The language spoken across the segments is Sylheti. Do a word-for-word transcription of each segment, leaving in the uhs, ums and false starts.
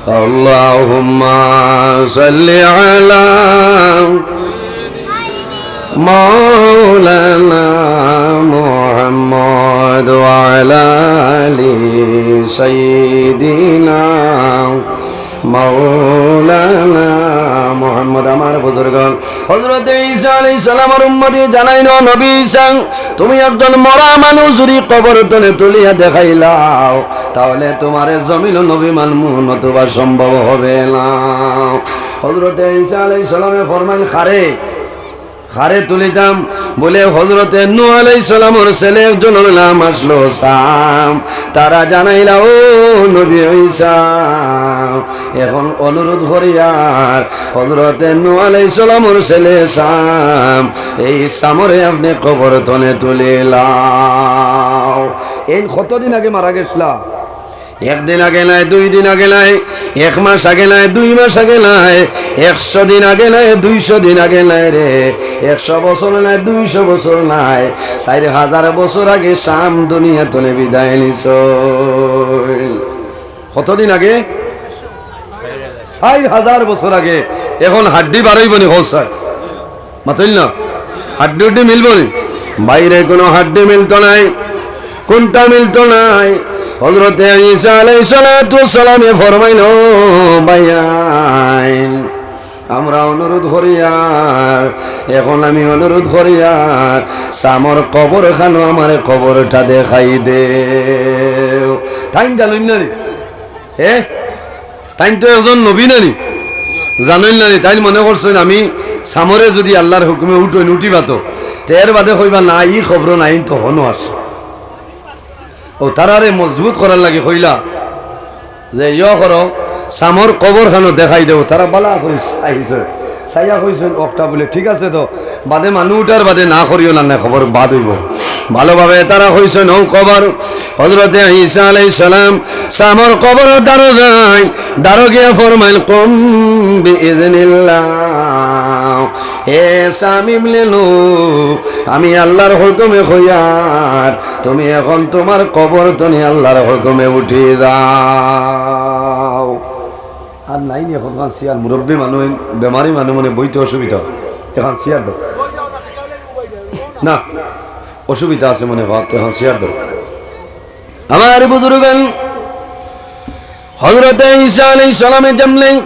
اللهم صل على مولانا محمد وعلى آل سيدنا مولانا محمد। আমার বুজুর্গান, হযরতে ঈসা আলাইহিস সালামর উম্মতে জানাইন, "ও নবী ঈসা, তুমি একজন মরা মানুষ যদি কবর তনে তুলিয়া দেখাইলাও, তাহলে তুমারে জমিনো নবী মানমু, নতুবা সম্ভব হবে না।" হযরতে ঈসা আলাইহিস সালামে ফরমাইন, "কারে, কারে তুলিতাম?" বলে, "হযরতে নূহ আলাইহিস সালামর ছেলে একজনর নাম আসলো সাম। তারা জানাইলা, ও নবী ঈসা, এখন অনুরোধ করিয়ার হযরতে নূহ আলাইহিস সালামর ছেলে সাম, এই সামরে আপনে কবর তনে তুলিলাও।" এইন কতদিন আগে মারা গেছলা? একদিন আগে নায়, দুই দিন আগে নায়, এক মাস আগে নায়, দুই মাস আগে নায়, একশো দিন আগে নায়, দুইশো দিন আগে নায় রে, একশো বছর নায়, দুইশো বছর নায়, চাইর হাজার বছর আগে সাম দুনিয়া তনে বিদায় নিছইন। কতদিন আগে? চাইর হাজার বছর আগে। এখন হাড্ডি বারইবো নি, কও চাই? মাতইন না? হাড্ডি উড্ডি মিলবো নি? বাইরে কোনো হাড্ডি মিলতো নায়। কোনটা মিলতো নায়? হযরতে ঈসা আলাইহিস সালাতু ওয়াস সালামে ফরমাইন, "ও ভাইয়াইন, আমরা অনুরোধ করিয়ার, এখন আমি অনুরোধ করিয়ার, সামর কবর খানো আমারে কবরটা দেখাই দেও।" তাইন জানইন না নি? হে? তাইন তো একজন নবী নানি, জানইন নানি? তাইন মনে করছইন আমি সামরে যদি আল্লার হুকুমে উঠইন, উঠিবা তো, তে এর বাদে কইবা, "না, ই কবর নাইন তো হনো আছে।" ও তারারে মজবুত করার লাগি কইলা যে, "ইয়ো করো, সামর কবর খানো দেখাই দেও।" তারা বালা করি চাইছে, চাইয়া কইছইন, "অকটা বুলে ঠিক আছে তো।" বাদে মানু উঠার বাদে না করিও না, না কবর বাদ অইবো। ভালোভাবে তারা কইছইন, "ও কবর।" হযরতে ঈসা আলাইহিস সালাম সামর কবর দ্বারো যাইন, দ্বারো গিয়া ফরমাইল, "কুম বিইজনিল্লাহ।" এ সাম ইবনে নূহ, আমি আল্লার হুকুমে কইয়ার, তুমি এখন তুমার কবর তনে আল্লার হুকুমে উঠি যাও। আর নাই নি এখন খান চেয়ার, মুরব্বী মানু, বেমারি মানু, মানে বইতে অসুবিধা, এখন চেয়ার দেও। না, অসুবিধা আছে মনে হয়, এখন চেয়ার দেও। আমার বুজুর্গান, হযরতে ঈসা আলাইহিস সালামে যেমনে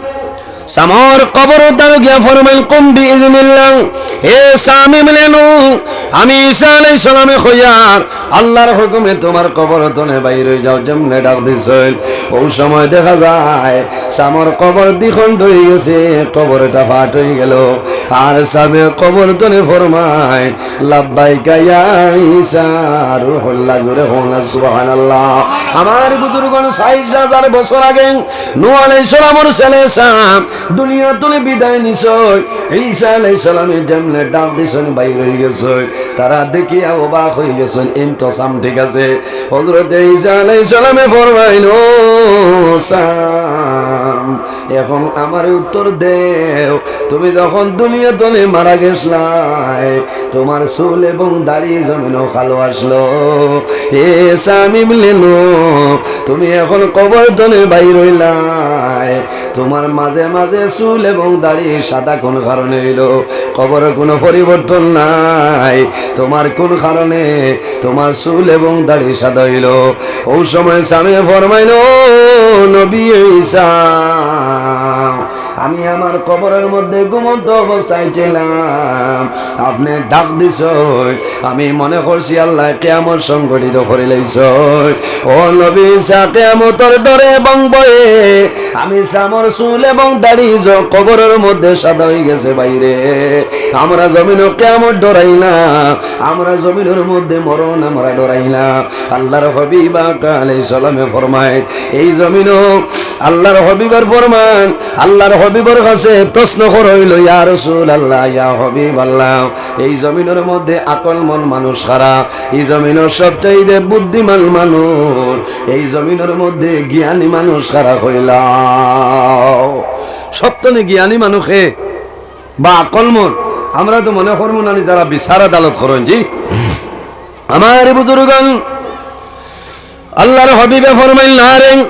সামর কবর দ্বারো গিয়া ফরমাইল, "কুম বিইজনিল্লাহ।" হে সাম ইবনে নূহ, আমি ঈসা আলাইহিস সালামে কইয়ার, আল্লার হুকুমে তুমার কবর তনে বাইর অই যাও, যেমনে ডাক দিছইন। অউ সময় দেখা যায় সামর কবর দিখণ্ড অই গেছে, কবরটা ফাট অই গেল। আর সামে কবর তনে ফরমায়, "লাব্বাইকা ইয়া ঈসা রুহুল্লাহ।" জোরে কও না সুবহানাল্লাহ। আমার বুজুর্গান, চাইর হাজার বছর আগে নূহ আলাইহিস সালামর ছেলে সাম দুনিয়া তনে বিদায় নিছইন। ঈসা আলাইহিস সালামে যেমনে ডাক দিছইন, বাইর অই গেছইন। তারা দেখিয়া অবাক অই গেছইন, "এইন তো সাম ঠিক আছে।" হযরতে ঈসা আলাইহিস সালামে ফরমাইন, "ও সাম, এখন আমারে উত্তর দেও, তুমি যখন দুনিয়া তনে মারা গেছলায়, তুমার চুল এবং দাড়ি জমিনো কালো আসলো। এ সাম ইবনে নূহ, তুমি এখন কবর তনে বাইর অইলায়, তুমার মাঝে মাঝে চুল এবং দাড়ি সাদা কোন কারণে অইলো? কবরো কোনো পরিবর্তন নাই, তুমার কোন কারণে তুমার চুল এবং দাড়ি সাদা অইলো?" অউ সময় সামে ফরমাইল, "ও নবী ঈসা, আমি আমার কবরর মধ্যে ঘুমন্ত অবস্থায় ছিলাম, আপনে ডাক দিছইন, আমি মনে করছি আল্লায় কিয়ামত সংঘটিত করিলাইছইন। ও নবী ঈসা, কিয়ামতর ডরে এবং ভয়ে আমি সামর চুল এবং দাড়ি জ-, কবরর মধ্যে সাদা অই গেছে বাইরে। আমরা জমিনো কিয়ামত ডরাই না, আমরা জমিনর মধ্যে মরণ আমরা ডরাই না।" আল্লার হাবিব আকা আলাইহিস সালামে ফরমায়, এই জমিনো আল্লার হাবিবর ফরমান, আল্লার হাবিবর কাছে প্রশ্ন করা অইলো, "ইয়া রাসূলুল্লাহ, ইয়া হাবিবাল্লাহ, এই জমিনর মধ্যে আকলমন মানুষ কারা? এই জমিনর সবচাইতে বুদ্ধিমান মানুষ, এই জমিনর মধ্যে জ্ঞানী মানুষ কারা কইলাও?" সবতনে জ্ঞানী মানুষ কে বা আকলমন, আমরা তো মনে করমু নানি যারা বিচার আদালত করইন, জি। আমার বুজুর্গান, আল্লার হাবিবে ফরমাইল, "না রে,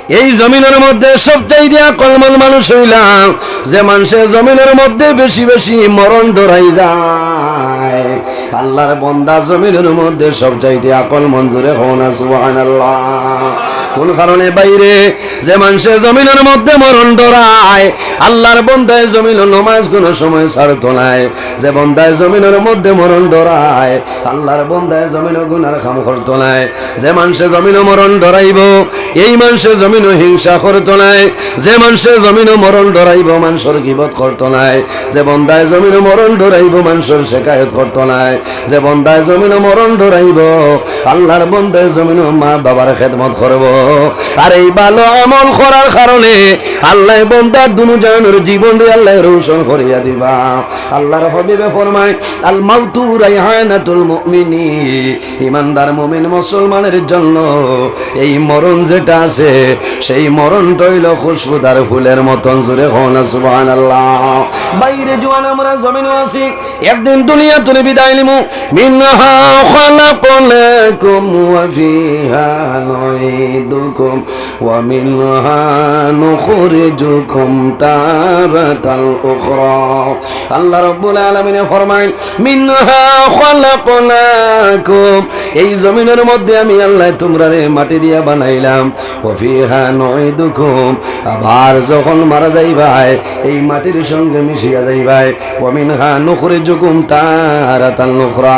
এই জমিনর মধ্যে সবচাইতে আকলমন মানুষ অইলা যে মানষে জমিনর মধ্যে বেশি বেশি মরণ ডরাই যায়। আল্লার বন্দা জমিনর মধ্যে সবচাইতে আকলমন, জোরে কও না সুবহানাল্লাহ। কোন কারণে ভাইরে? যে মানষে জমিনর মধ্যে মরণ ডরায়, আল্লার বন্দায় জমিনো নমাজ কুনু সময় ছাড়তো নায়। যে বন্দায় জমিনর মধ্যে মরণ ডরায়, আল্লার বন্দায় জমিনো গুনার কাম করতো নায়। যে মানষে জমিনো মরণ ডরাইবো, এই মানষে জমিনো হিংসা করতো নায়। যে মানষে জমিনো মরণ ডরাইবো, মানষর গিবত করতো নায়। যে বন্দায় জমিনো মরণ ডরাইবো, মানষর শেকায়ত করতো নায়। যে বন্দায় জমিনো মরণ ডরাইবো, আল্লার বন্দায় জমিনো মা বাবার খেদমত করবো। আর এই ভালা আমল করার কারণে আল্লায় বন্দার দুনো জাহানর জীবনরে আল্লায় রোশন করিয়া দিবা। আল্লার হাবিবে ফরমায়, "আল মাউতু রাইহানাতুল মুমিনি।" ইমানদার মুমিন মুসলমানের জন্য এই মরণ যেটা আছে, সেই মরণটা অইলো খুশবুদার ফুলের মতন। জোরে কও না সুবহানাল্লাহ। ভাইরে জুয়ান, আমরা জমিনো আছি, একদিন দুনিয়া তুনে বিদায় নিমু। মিনহা খালাকনাকুম ওয়া ফিহা নুঈদুকুম ওয়া মিনহা নুখরিজুকুম তারাতাল উখরা। আল্লাহ রাব্বুল আলামিনে ফরমাইন, "মিনহা খালাকনাকুম", এই জমিনর মধ্যে আমি আল্লায় তুমরারে মাটি দিয়া বানাইলাম, "ওয়া ফিহা নুঈদুকুম", আবার যখন মারা যাইবায়, এই মাটির সঙ্গে মিশিয়া যাইবায়, "ওয়া মিনহা নুখরিজুকুম তারাতাল উখরা",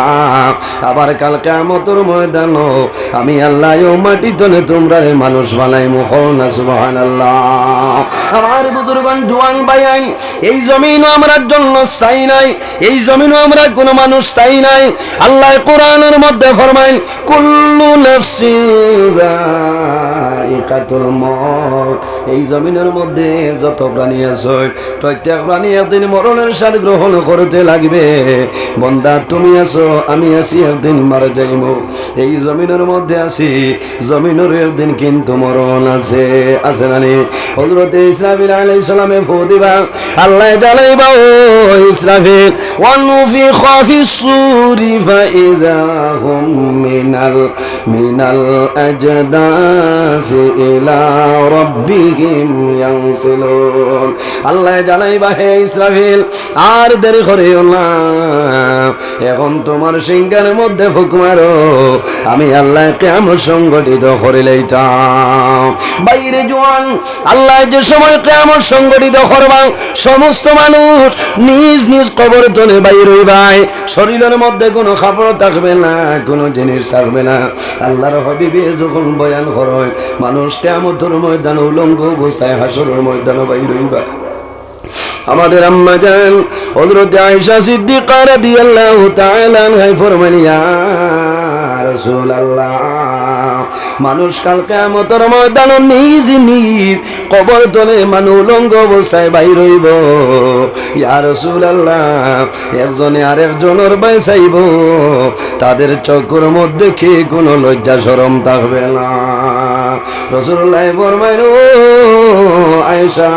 আবার কাল কিয়ামতর ময়দানো আমি আল্লায় অউ মাটি তনে তুমরারে মানুষ বানাইমু। কও না সুবহানাল্লাহ। আমার বুজুর্গান, জুয়ান ভাইয়াইন, এই জমিনো আমরার জন্য স্থায়ী নায়, এই জমিনো আমরা কুনু মানুষ স্থায়ী নায়। আল্লায় কোরআনর মধ্যে ফরমাইন, "কুল্লু নাফসিন যায়িকাতুল মাউত।" এই জমিনর মধ্যে যত প্রাণী আছে, প্রত্যেক প্রাণী একদিন মরণর স্বাদ গ্রহণ করতে লাগবে। বন্দা, তুমি আছো, আমি আছি, একদিন মারা যাইমু। এই জমিনর মধ্যে আছি, জমিনরও একদিন কিন্তু মরণ আছে, আছে না নি? হযরতে ইসরাফিল আলাইহিস সালামে ফু দিবা, আল্লায় জানাইবা, "ও ইসরাফিল, ওয়া নুফিখা ফিস সূরি ফাইযা হুম মিনাল, মিনাল আজদাসি ইলা রাব্বিহিম ইয়ানসিলুন।" আল্লায় জানাইবা, "হে ইসরাফিল, আর দেরি করিও না, এখন তুমার সিংহের মধ্যে ফুক মারো, আমি আল্লায় কিয়ামত সংগঠিত করিলাইতাম।" ভাইরে জুয়ান, আল্লায় যে সময় কিয়ামত সংগঠিত করবা, সমস্ত মানুষ নিজ নিজ কবর তনে বাইর অইবায়, শরীলর মধ্যে কুনু কাপড় থাকবে না, কুনু জিনিস থাকবে না। আল্লার হাবিবে যখন বয়ান করইন, মানুষ কিয়ামতর ময়দানো উলঙ্গ অবস্থায় হাশরর ময়দানো বাইর অইবা। আমাদের আম্মা জান হযরতে আয়েশা সিদ্দিকা রাদিয়াল্লাহু তাআলা আনহায় ফরমাইন, "ইয়া রাসূলুল্লাহ, মানুষ কাল কিয়ামতর ময়দানো নিজ নিজ কবর তনে মানুষ উলঙ্গ অবস্থায় বাইর অইবো। ইয়া রাসূলুল্লাহ, একজনে আরেকজনর বায় চাইবো, তাদের চক্ষুর মধ্যে কি কুনু লজ্জা শরম থাকবে না?" রাসূলুল্লায় ফরমাইন, "ও আয়েশা,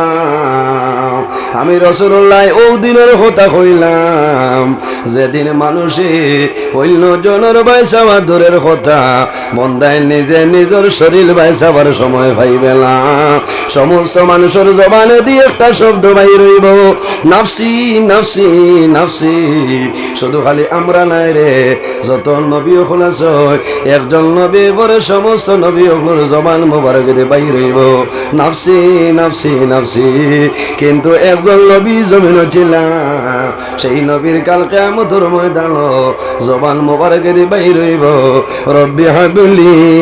আমি রাসূলুল্লায় অউ দিনর কথা কইলাম, যেদিন মানুষে অইন্য জনর বায় চাওয়া দূরের কথা, বন্দায় নিজে নিজর শরীল বায় চাওয়ার সময় পাইবে না। সমস্ত মানুষর জবানেদি একটা শব্দ বাইর অইবো, 'নাফসি, নাফসি, নাফসি।' শুধু খালি আমরা নায় রে, যত নবী অকল আছে, একজন নবী পরে সমস্ত নবী অকলর জবান মোবারকেদি বাইর অইবো, 'নাফসি, নাফসি, নাফসি।' কিন্তু একজন নবী জমিনো ছিলা, সেই নবীর কাল কিয়ামতর ময়দানো জবান মোবারকেদি বাইর অইবো, 'রব্বি হাবলি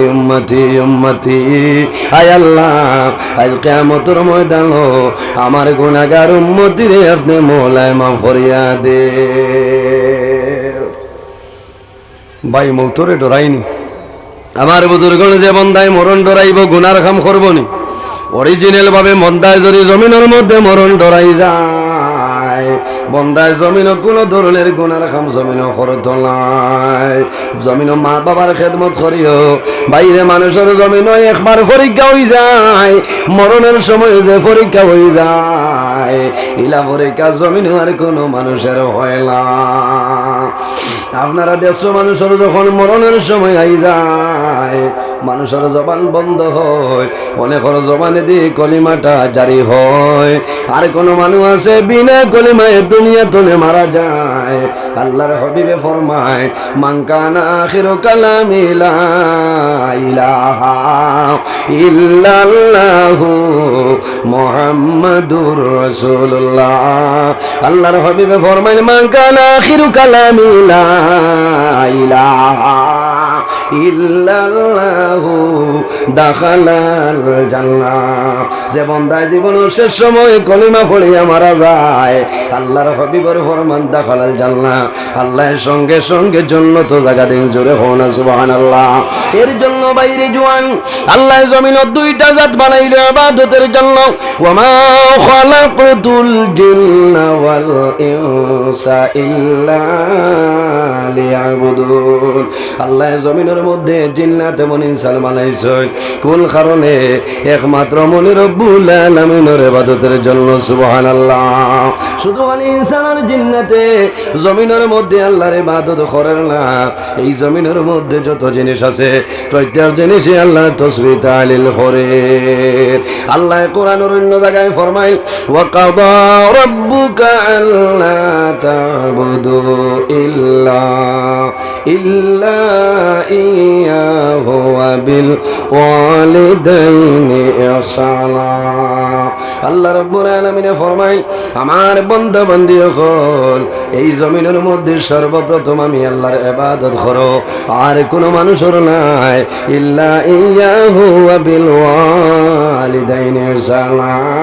উম্মতি, উম্মতি।' আয় আল্লাহ, আইজ কিয়ামতর ময়দানো আমার গুনাহগার উম্মতিরে আপনে মওলায় মাফ করিয়া দে। ভাই, মউতরে ডরাইনি। আমার বুজুর্গণ, যে বন্দায় মরণ ডরাইবো, গুনার কাম করবো নি? Original ভাবে বন্দায় যদি জমিনর মধ্যে মরণ ডরাই যায়, বন্দায় জমিনো কুনু ধরনের গুনার কাম জমিনো করতো নায়। জমিনো মা বাবার খেদমত করিও। বাইরে মানুষর জমিনো একবার পরীক্ষা অই যায়, মরণর সময় যে পরীক্ষা অই যায়, ইলা পরীক্ষা জমিনো আর কুনু মানুষর হয় না। আপনারা দেখছো, মানুষর যখন মরণর সময় আই যায়, মানুষর জবান বন্ধ হয়, অনেকর জবানেদি কলিমাটা জারি হয়। আর কোনো মানুষ আছে বিনা কলিমায় দুনিয়া তনে মারা যায়। আল্লাহর হাবিবে ফরমায়, "মান কানা আখিরু কালামি লা ইলাহা ইল্লাল্লাহু মুহাম্মাদুর রাসূলুল্লাহ।" আল্লাহর হাবিবে ফরমাইল, "মান কানা আখিরু কালামি লা ইলাহা ইল্লাল্লাহু দাখালাল জান্নাহ।" যে বন্দায় জীবনর শেষ সময় কলিমা পড়িয়া মারা যায়, আল্লাহর হাবিবর ফরমান, "দাখালাল জান্নাহ।" আল্লায় সঙ্গে সঙ্গে জন্নতো জাগা দেইন। জোরে কও না সুবহানাল্লাহ। এর জন্য বাইরে জুয়ান, আল্লায় জমিনো দুইটা জাত বানাইল ইবাদতের জন্য। "ওয়া মা খালাকতুল জিন্না ওয়াল ইনসা ইল্লা লিয়াবুদুন।" আল্লায় জমিনর মধ্যে জিন্নাত এবং ইনসান বানাইছইন। কোন কারণে? একমাত্র মনে রব্বুল আলামিনর ইবাদতের জন্য। সুবহানাল্লাহ। শুধু খালি ইনসান আর জিন্নাতে জমিনর মধ্যে আল্লাহর ইবাদত করের না। এই জমিনর মধ্যে যত জিনিস আছে, প্রত্যেক জিনিসে আল্লাহর তসবিহ তাহলিল করের। আল্লায় কোরআনর অন্য জাগায় ফরমাইল, "ওয়া কাদা রাব্বুকা আল্লা তা'বুদু ইল্লা, ইল্লা ইয়াহু ওয়া বিল ওয়ালিদাইনি ইহসানা।" আল্লাহ রাব্বুল আলামিনে ফরমাইল, আমার বন্দা বান্দি অকল, এই জমিনর মধ্যে সর্বপ্রথম আমি আল্লাহর ইবাদত করো, আর কোনো মানুষর নায়, ইল্লা ইয়াহু ওয়া বিল ওয়ালিদাইনি ইহসানা।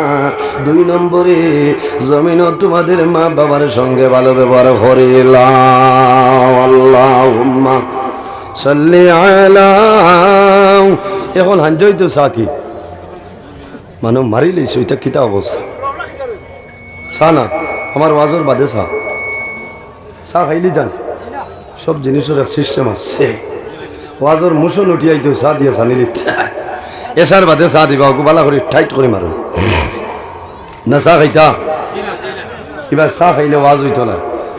দুই নম্বরে, জমিনো তোমাদের মা বাবার সঙ্গে ভালো ব্যবহার করিলাও। আল্লাহুম্মা সাল্লি আলা। এখন হাঞ্জই তো চা কি? মানুষ মারিলিছে, ওইটা কিতা অবস্থা? চা না, আমার ওয়াজর বাদে চা। চা খাইলি যান, সব জিনিসর এক সিস্টেম আছে। ওয়াজর মোশন উঠিয়া আইতো চা দিয়া ছানিলিত। এশার বাদে চা দিবা, ওগু বালা করি টাইট করি মারো। না চা খাইতা? এবার চা খাইলে ওয়াজ অইতো না,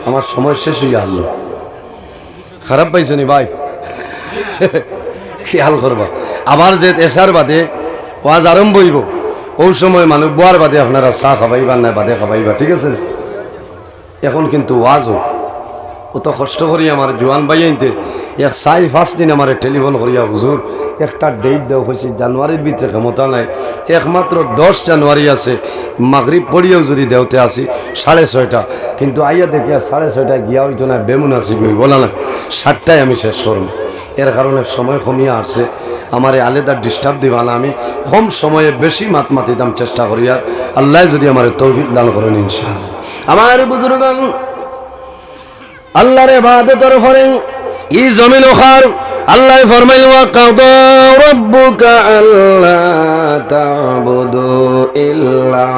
আমার সময় শেষ অইয়া হারলো। খারাপ পাইছো নি ভাই? খেয়াল করবা, আবার যে এশার বাদে ওয়াজ আরম্ভ অইবো, অউ সময় মানুষ বওয়ার বাদে আপনারা চা খাবাইবা না, বাদে খাবাইবা, ঠিক আছে? এখন কিন্তু ওয়াজ অউক। অত কষ্ট করি আমার জুয়ান ভাইয়াইন্তে এক চাইর পাঁচ দিন আমারে টেলিফোন করিয়া, "হুজুর, একটা ডেট দেও," কইছি, "জানুয়ারির ভিতরে ক্ষমতা নাই।" একমাত্র দশ জানুয়ারি আছে, মাগরিব পড়িয়াউ যদি দেওতে আসি সাড়ে ছয়টা, কিন্তু আইয়া দেখিয়া সাড়ে ছয়টায় গিয়া অইতো না, বেমুনাসিব অইবো না, সাতটায় আমি শেষ করমু। এর কারণে সময় কমিয়া আসছে। আমারে আলাদা ডিস্টার্ব দিবা না, আমি কম সময়ে বেশি মাত মাতিতাম চেষ্টা করিয়ার, আল্লায় যদি আমারে তৌফিক দান করেন ইনশাআল্লাহ। আমার বুজুর্গান, আল্লাহর ইবাদতর পরে ই জমিন অখার আল্লায় ফরমাইল, "ওয়া কাদা রাব্বুকা আল্লা তা'বুদু ইল্লা,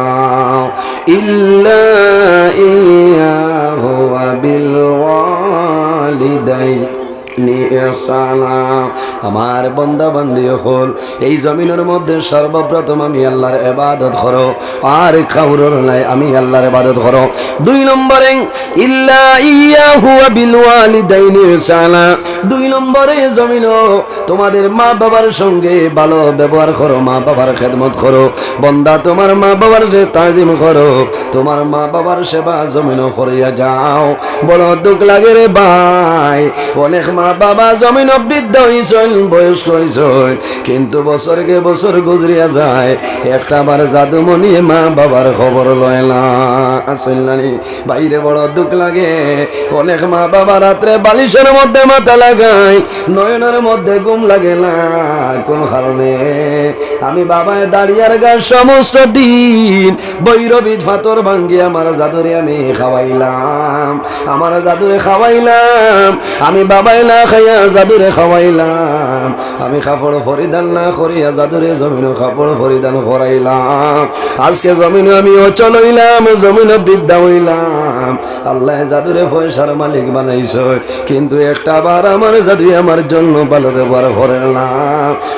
ইল্লা ইয়াহু ওয়া বিল ওয়ালিদাইনি ইহসানা।" আমার বন্দা বান্দি অকল, এই জমিনর মধ্যে সর্বপ্রথম আমি আল্লাহর ইবাদত করো, আর কাউরর নায়, আমি আল্লাহর ইবাদত করো। দুই নম্বরে, ইল্লা ইয়াহু ওয়া বিল ওয়ালিদাইনি ইহসানা। দুই নম্বরে জমিনো তোমাদের মা বাবার সঙ্গে ভালো ব্যবহার করো, মা বাবার খেদমত করো। বন্দা, তোমার মা বাবার যে তাজিম করো, তোমার মা বাবার সেবা জমিনো করিয়া যাও। বড় দুঃখ লাগে রে ভাই, অনেক মা বাবা জমিনো বৃদ্ধ অইছইন, বয়স্ক অইছইন, কিন্তু বছরকে বছর গুজরিয়া যায়, একটা বার জাদুমণিয়ে মা বাবার খবর লয় না। আসল নানি? বাইরে বড় দুঃখ লাগে। অনেক মা বাবা রাত্রে বালিশর মধ্যে মাথা লাগায়, নয়নর মধ্যে ঘুম লাগে না। কোন কারণে? আমি বাবায় দাঁড়িয়ার গা সমস্ত দিন ভৈরবীত পাথর ভাঙ্গি আমার জাদুরে আমি খাওয়াইলাম, আমার জাদুরে খাওয়াইলাম। আমি বাবায় না খাইয়া জাদুরে খাওয়াইলাম। আমি কাপড় পরিধান না করিয়া জাদুরে জমিনো কাপড় পরিধান করাইলাম। আজকে জমিনো আমি অচল অইলাম, জমিনো বৃদ্ধা অইলাম। আল্লায় জাদুরে পয়সার মালিক বানাইছইন, কিন্তু একটা বার আমার জাদুয়ে আমার জন্য ভালো ব্যবহার করের না।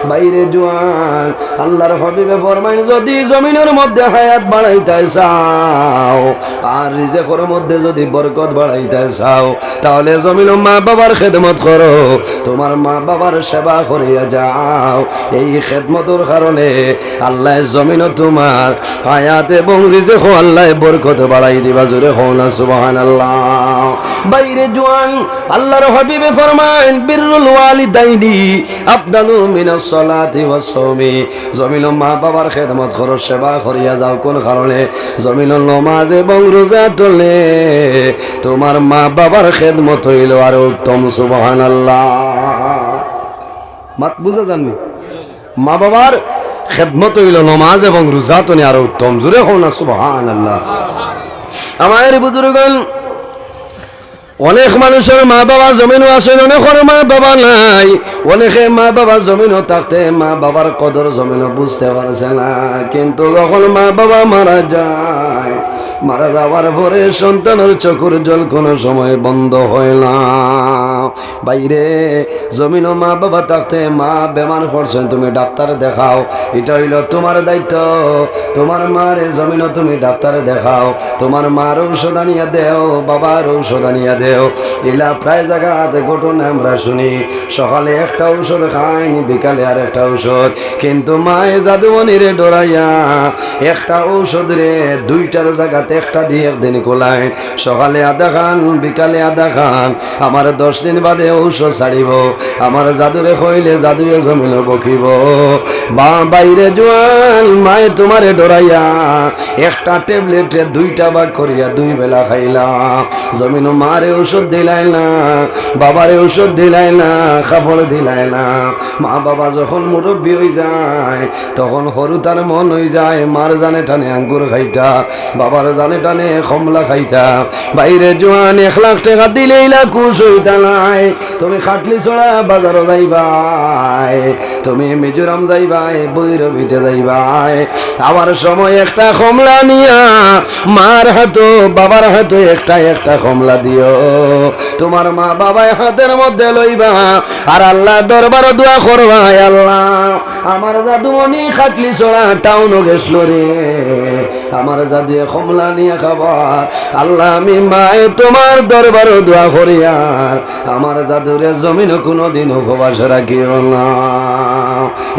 বাইরে জুয়ান, আল্লাহর হাবিবে ফরমাইন, যদি জমিনর মধ্যে হায়াত বাড়াইতায় চাও, আর রিজেকর মধ্যে যদি বরকত বাড়াইতায় চাও, তাহলে জমিনো মা বাবার খেদমত করো, তুমার মা বাবার সেবা করিয়া যাও। এই খেদমতর কারণে আল্লায় জমিনো তুমার হায়াত এবং রিজিকো আল্লায় বরকত বাড়াই দিবা। জোরে কও না সুবহানাল্লাহ। ভাইরে জোয়ান, আল্লার হাবিবে ফরমাইন, "বিররুল ওয়ালিদাইনি আফদালু মিনাস সালাতি ওয়াস সাওমি।" জমিনো মা বাবার খেদমত করো, সেবা করিয়া যাও। কোন কারণে? জমিনো নমাজ এবং রোজা তুলে তুমার মা বাবার খেদমত অইলো আরো উত্তম। সুবহানাল্লাহ। মাত বুঝা যার নি? মা বাবার খেদমত অইলো নমাজ এবং রোজা তুলে আরো উত্তম। জোরে কও না সুবহানাল্লাহ। আমার বুজুর্গণ, অনেক মানুষর মা বাবা জমিনো আছইন, অনেকর মা বাবা নাই। অনেকে মা বাবা জমিনো থাকতে মা বাবার কদর জমিনো বুঝতে পারছে না, কিন্তু যখন মা বাবা মারা যায়, মারা যাওয়ার পরে সন্তানর চকুর জল কোনো সময় বন্ধ হয় না। ভাইরে, জমিনো মা বাবা থাকতে মা বেমার পড়ছইন, তুমি ডাক্তার দেখাও, ইটা অইলো তুমার দায়িত্ব। তুমার মারে জমিনো তুমি ডাক্তার দেখাও, তুমার মার ঔষধ আনিয়া দেও, বাবার ঔষধ আনিয়া দেও। ইলা প্রায় জাগাত ঘটনা আমরা শুনি, সকালে একটা ঔষধ খাইন, বিকালে আরেকটা ঔষধ। কিন্তু মায়ে জাদুমণিরে ডরাইয়া একটা ঔষধরে দুইটার জাগাত একটা দি একদিন কুলাইন, সকালে আধা খান, বিকালে আধা খান। আমার দশ দিন বাদে ঔষধ ছাড়িবো। আমার জাদুরে কইলে জাদুয়ে জমিনো বকিবো। বা ভাইরে জোয়ান, মায়ে তুমারে ডরাইয়া একটা ট্যাবলেটরে দুইটা ভাগ করিয়া দুই বেলা খাইলা। জমিনো মারে ঔষধ দিলায় না, বাবারে ঔষধ দিলায় না, কাপড় দিলায় না। মা বাবা যখন মুরব্বি অইযায়, তখন হুরুতার মন অইযায় মার জানে টানে আঙ্গুর খাইতা, বাবার জানে টানে কমলা খাইতা। ভাইরে জোয়ান, এক লাখ টেকা দিলে ইলা খুশ অইতা নায়। তুমি খাটলিছড়া বাজারো যাইবায়, তুমি মিজোরাম যাইবায়, ভৈরবীতে যাইবায়, আবার সময় একটা কমলা নিয়া মার হাতো, বাবার হাতো একটা একটা কমলা দিও। তুমার মা বাবায় হাতের মধ্যে লইবা, আর আল্লার দরবারো দোয়া করবা, "আয় আল্লাহ, আমার জাদুমণি খাটলিছড়া টাউনো গেছলো রে, আমার জাদুয়ে কমলা নিয়া খাবার। আল্লাহ, আমি মায়ে তুমার দরবারো দোয়া করিয়ার আমার জাদুরে জমিনো কুনুদিন উপবাস রাখিও না।"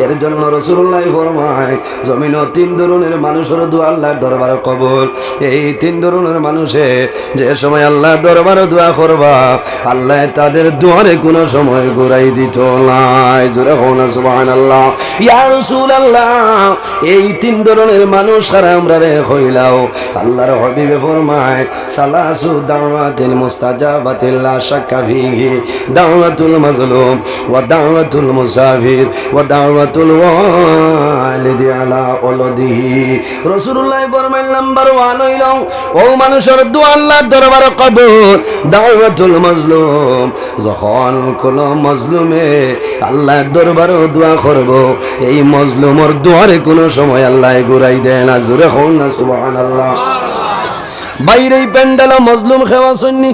এর জন্য রাসুলুল্লায় ফরমায়, জমিনো তিন ধরনের মানুষর দোয়া আল্লার দরবারো কবুল। এই তিন ধরনের মানুষে যে সময় আল্লার দরবারো দোয়া করবা, আল্লায় তাদের দুয়ারে কুনু সময় ঘুরাই দিতো নায়। জোরে কও না সুবহানাল্লাহ। ইয়া রাসুলুল্লাহ, এই তিন ধরনের মানুষ কারা আমরারে কইলাও। আল্লার হাবিবে ফরমায়, সালাসু দাওয়াতিন মুস্তাজাবাতিন লা শাক্কা ফিহি, দাওয়াতুল মাজলুম, ওয়া দাওয়াতুল মুসাফির, ওয়া দাওয়াতুল ওয়ালিদি আলা ওয়ালাদিহি। রাসুলুল্লায় ফরমাইন, নাম্বার ওয়ান অইলো অউ মানুষর দোয়া আল্লার দরবারো কবুল, দাওয়াতুল মাজলুম। যখন কুনু মজলুমে আল্লার দরবারো দোয়া করবো, এই মজলুমর দুয়ারে কুনু সময় আল্লায় ঘুরাই দেয় না। জোরে কও না সুবহানাল্লাহ। বাইরে এই প্যান্ডেলো মজলুম কেউ আছইন নি?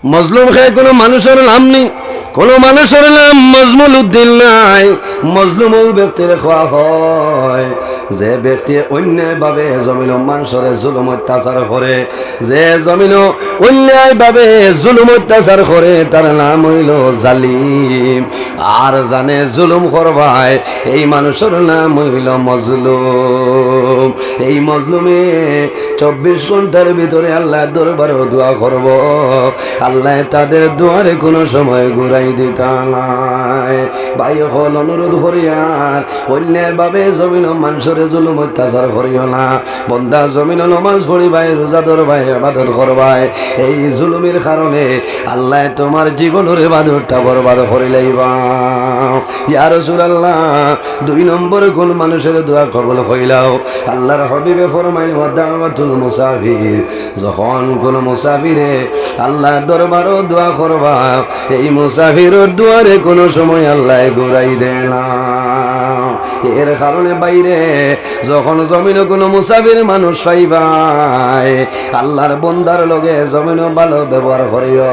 মজলুম কে কুনু মানুষর নাম নি, কুনু মানুষর নাম মজলুম উদ্দিন নায়। মজলুম অউ ব্যক্তিরে কওয়া হয়, যে ব্যক্তি অন্যায়ভাবে জমিনো মানষরে জুলুম অত্যাচার করে, যে জমিনো অন্যায়ভাবে জুলুম অত্যাচার করে, তার নাম অইলো জালিম। আর জানে জুলুম করবায়, এই মানুষর নাম অইলো মজলুম। এই মজলুমে চব্বিশ ঘন্টার ভিতরে আল্লার দরবারো দোয়া করবো, আল্লায় তাদের দুয়ারে কুনু সময় ঘুরাই দিতা নায়। ভাই অকল, অনুরোধ করিয়ার, অন্যায়ভাবে জমিনো মানষরে জুলুম অত্যাচার করিও না। বন্দা জমিনো নমাজ পড়িবায়, রোজা ধরবায়, ইবাদত করবায়, এই জুলুমর কারণে আল্লায় তুমার জীবনর ইবাদতটা বরবাদ করিলাইবা। ইয়া রাসুলুল্লাহ, দুই নম্বর কুন মানুষর দোয়া কবুল অইলো? আল্লার হাবিবে ফরমাইন, ওয়া দাওয়াতুল মুসাফির। যখন কুনু মুসাফিরে আল্লার দরবারো দোয়া করবা, এই মুসাফিরর দুয়ারে কুনু সময় আল্লায় ঘুরাই দেয় না। এর কারণে বাইরে যখন জমিনো কুনু মুসাফির মানুষ পাইবায়, আল্লার বন্দার লগে জমিনো ভালো ব্যবহার করিও।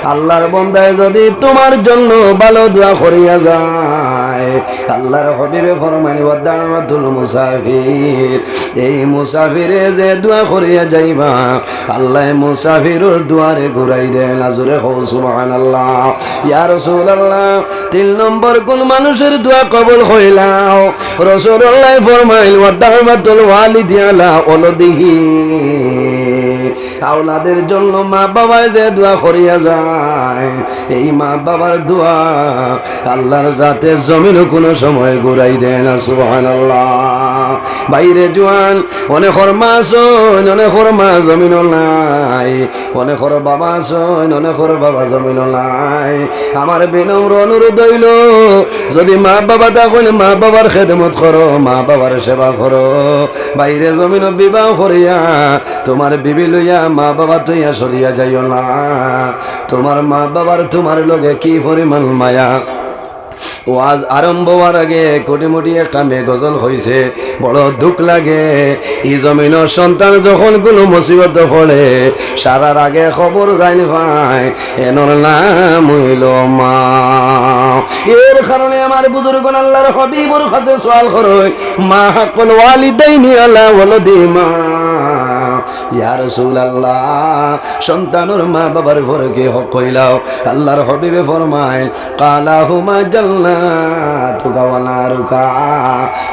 আল্লার বন্দায় যুদি তুমার জন্য ভালো দোয়া করিয়া যায়, আল্লাহর হাবিবে ফরমাইন, "ওয়া দাওয়াতুল মুসাফির।" এই মুসাফিরে যে দোয়া করিয়া যাইবা, আল্লায় মুসাফিরর দোয়ারে ঘুরাই দেয় না। জোরে কও সুবহানাল্লাহ। ইয়া রাসূলুল্লাহ, তিন নম্বর কোন মানুষের দোয়া কবুল হইলাও? রাসূলুল্লাহ ফরমাইল, "ওয়া দাওয়াতুল ওয়ালিদি আলা ওয়ালাদিহি।" আওলাদের জন্য মা বাবায় যে দোয়া করিয়া যায়, এই মা বাবার দোয়া আল্লাহর জাতে জমিনও কোনো সময় ঘুরাই দেয় না। সুবহানাল্লাহ। ভাইরে জোয়ান, অনেকর মা আছইন, অনেকর মা জমিনও নাই, অনেকর বাবা আছইন, অনেকর বাবা জমিনও নাই। আমার বিনম্র অনুরোধ অইলো, যদি মা বাবা থাকইন, মা বাবার খেদমত করো, মা বাবার সেবা করো। ভাইরে জমিনও বিবাহ করিয়া তুমার বিবি লইয়া মা বাবা থইয়া সরিয়া যাইও না। তুমার মা বাবার তুমার লগে কি পরিমাণ মায়া। ওয়াজ আরম্ভ হওয়ার আগে কুটিমুটি একটা মেয়ে গজল কইছে, বড় দুখ লাগে। ই জমিনর সন্তান যখন কোনো মুসিবতে পড়ে, সারার আগে খবর যাইন পায়, এনর নাম অইলো মা। এর কারণে আমার বুজুর্গণ আল্লাহর হাবিবর কাছে সওয়াল করইন, "মা হাক্কুল ওয়ালিদাইনি আলা ওয়ালাদি মা।" ইয়া রাসূলুল্লাহ, সন্তানর মা বাবার পরে কি হক কইলাও? আল্লাহর হাবিবে ফরমাইন, "কালাহুমা জান্নাতুকা ওয়া নারুকা।"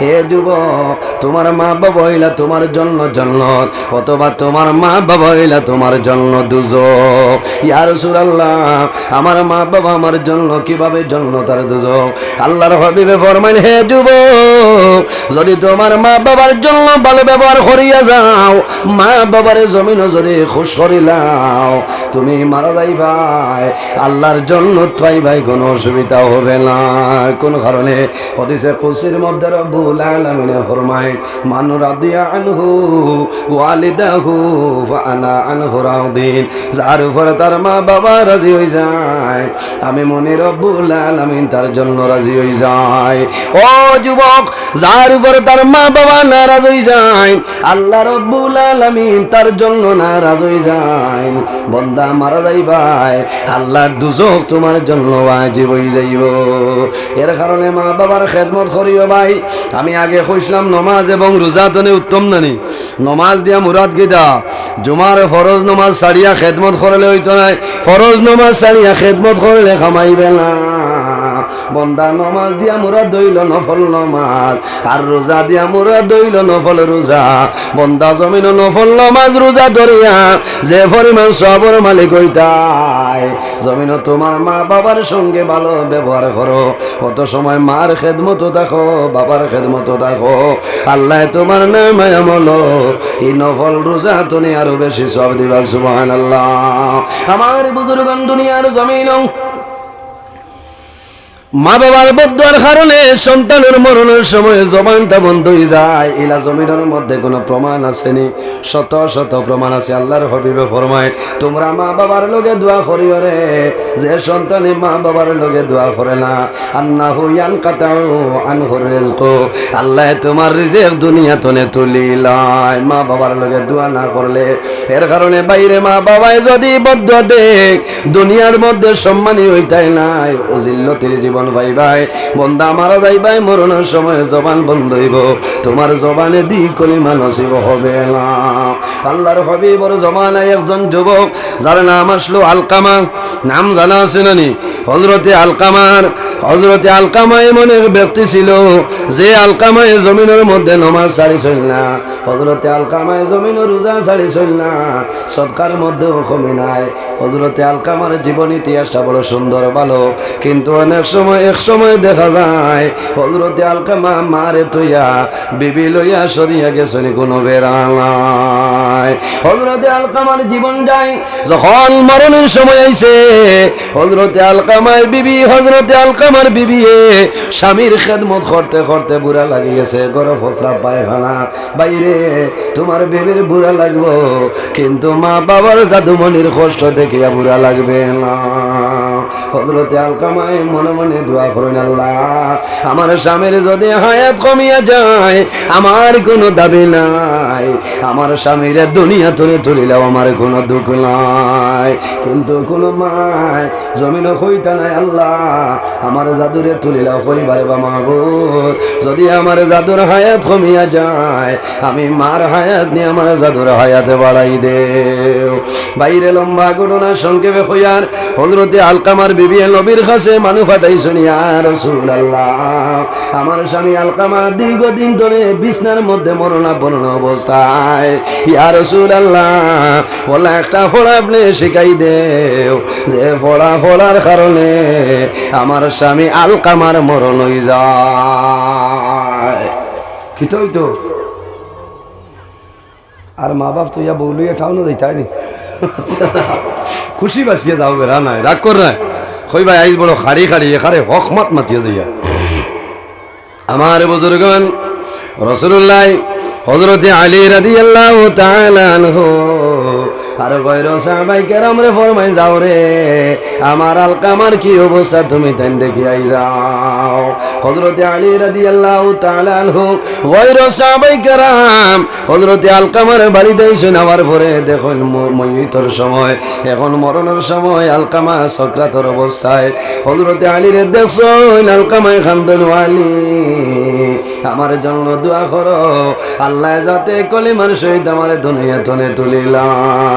হে যুবক, তুমার মা বাবা অইলা তুমার জন্য জন্নত, অথবা তুমার মা বাবা অইলা তুমার জন্য দুজখ। ইয়া রাসূলুল্লাহ, আমার মা বাবা আমার জন্য কিভাবে জন্নত আর দুজখ? আল্লাহর হাবিবে ফরমাইন, হে যুবক, যদি তুমার মা বাবার জন্য ভালো ব্যবহার করিয়া যাও, মা বাবারে জমিনও যদি খুশ করিলাও, তুমি মারা যাইবায়, আল্লাহর জন্নত পাইবায়, কোনো অসুবিধা হবে না। কোন কারণে? হাদিসে কুদসির মধ্যে রব্বুল আলামিনে ফরমাইন, "মান রাদিয়া আনহু ওয়ালিদাহু ফা আনা আনহু রাদিন।" যার উপরে তার মা বাবা রাজি অই যায়, আমি মনি রব্বুল আলামিন তার জন্য রাজি অই যায়। ও যুবক, যার উপরে তার মা বাবা নারাজ অই যায়, আল্লাহ রব্বুল আলামিন তার জন্য নারাজ অই যায়। বন্দা মারা যাইবায়, আল্লাহর দুজখ তুমার জন্য ওয়াজিব অই যাইবো। এর কারণে মা বাবার খেদমত করিও ভাই। আমি আগে কইছলাম নমাজ এবং রোজা তনে উত্তম নানি। নমাজ দিয়া মুরাদ কিতা? জুমার ফরজ নমাজ ছাড়িয়া খেদমত করলে অইতো নায়, ফরজ নমাজ ছাড়িয়া খেদমত করলে কামাইবে না। বন্দা নমাজ দিয়া মুরাদ অইলো নফল নমাজ, আর রোজা দিয়া মুরাদ অইলো নফল রোজা। বন্দা জমিনও নফল নমাজ রোজা ধরিয়া যে পরিমাণ সওয়াবর মালিক অইতায়, জমিনও তুমার মা বাবার সঙ্গে ভালো ব্যবহার করো, অত সময় মার খেদমতো থাকো, বাবার খেদমতো থাকো, আল্লায় তুমার নামায়ে আমলো ই নফল রোজা তনে আরো বেশি সওয়াব দিবা। সুবহানাল্লাহ। আমার বুজুর্গণ, দুনিয়ার জমিনও মা বাবার বদদোয়ার কারণে সন্তানর মরণর সময় জবানটা বন্ধ অই যায়। ইলা জমিনর মধ্যে কোনো প্রমাণ আছে নি? শত শত প্রমাণ আছে। আল্লাহর হাবিবে ফরমাইন, তুমরা মা বাবার লগে দোয়া করিও রে, যে সন্তানে মা বাবার লগে দোয়া করে না, আন্নাহু ইয়ানকাতাউ আনহুর রিজকু, আল্লায় তুমার রিজিক দুনিয়া তনে তুলিলায়, মা বাবার লগে দোয়া না করলে। এর কারণে ভাইরে, মা বাবায় যদি বদদোয়া দেয়, দুনিয়ার মধ্যে সম্মানী অইতায় নায়, ও জিল্লতির জীবন পাইবায়। বন্দা মারা যাইবায়, মরণর সময় জবান বন্ধ অইবো, তুমার জবানেদি কলিমা নসিব হবে না। আল্লাহর হাবিবর জমানায় একজন যুবক, যার নাম আছলো আলকামা, নাম জানা আছে না নি? হযরতে আলকামার, হযরতে আলকামা এমন এক ব্যক্তি ছিল, যে আলকামায় জমিনর মধ্যে নমাজ ছাড়িছিল না, হযরতে আলকামায় জমিনর রোজা ছাড়িছিল না, সদকার মধ্যেও কমি নাই। হযরতে আলকামার জীবন ইতিহাসটা বড় সুন্দর, ভালো, কিন্তু অনেক সময়, এক সময় দেখা যায় হযরতে আলকামা মারে থইয়া বিবি লইয়া সরিয়া গেছইন, কোনো বেড়া নাই। হযরতে আলকামার জীবন যায়, যখন মরণর সময় আইছে, হযরতে আলকামার বিবি, হযরতে আলকামার বিবিয়ে স্বামীর খেদমত করতে করতে বুড়া লাগি গেছে, ঘরো ফসরা পায়খানা। ভাইরে, তুমার বিবির বুড়া লাগবো, কিন্তু মা বাবার জাদুমণির কষ্ট দেখিয়া বুড়া লাগবে না। হযরতে আলকামায় মনে মনে দোয়া করইন, "আল্লাহ, আমার স্বামীর যদি হায়াত কমিয়া যায়, আমার কোনো দাবি নাই, আমার স্বামীরে দুনিয়া তনে তুলিলাও, আমার কোনো দুঃখ নাই।" কিন্তু কোনো মায় জমিনো কইতা নায়, "আল্লাহ, আমার জাদুরে তুলিলাও," কইবার বা মাবুদ, যদি আমার জাদুর হায়াত কমিয়া যায়, আমি মার হায়াত নি আমার জাদুর হায়াতে বাড়াই দেও। ভাইরে, লম্বা ঘটনা সংক্ষেপে কইয়ার, হযরতে আলকামার বিবিয়ে নবীর কাছে মানুষ পাঠাইছইন, "ইয়া রাসূলুল্লাহ, আমার স্বামী আলকামা দীর্ঘদিন ধরে বিছনার মধ্যে মরণাপন্ন অবস্থায়, ইয়া রাসূলুল্লাহ, ওলা একটা পড়া আপনে শিখাই দেও, যে পড়া পড়ার কারণে আমার স্বামী আলকামার মরণ অই যায়।" কিতা অইতো? আর মা বাপ তো ইয়া বউ লইয়া টাউনো যাইতায় নি। খুশি বাসিয়া যাও, বেড়া নাই, রাগ কর নাই। কইবায়, "আইজ বড় খাড়ি খাড়ি, এখারে হক মাত মাতিয়া যাইয়া।" আমার বুজুর্গন, রাসূলুল্লাহ, হযরতে আলী রাদিয়াল্লাহু তাআলা আনহু আর গয়রো সাহাবায়ে কেরামরে ফরমাইন, "যাও রে, আমার আলকামার কি অবস্থা তুমি তাইন দেখিয়া আই যাও।" হযরতে আলী রাদিয়াল্লাহু তাআলা আনহু, গয়রো সাহাবায়ে কেরাম, হযরতে আলকামার বাড়িত আইছইন, আওয়ার পরে দেখইন ম-, মইয়তর সময়, এখন মরণর সময় আলকামা সকরাতর অবস্থায়। হযরতে আলীরে দেখছইন, আলকামায় কান্দইন, "ও আলী, আমার জন্য দোয়া করো, আল্লায় যাতে কলিমার সহিত আমারে দুনিয়া তনে তুলিলায়।"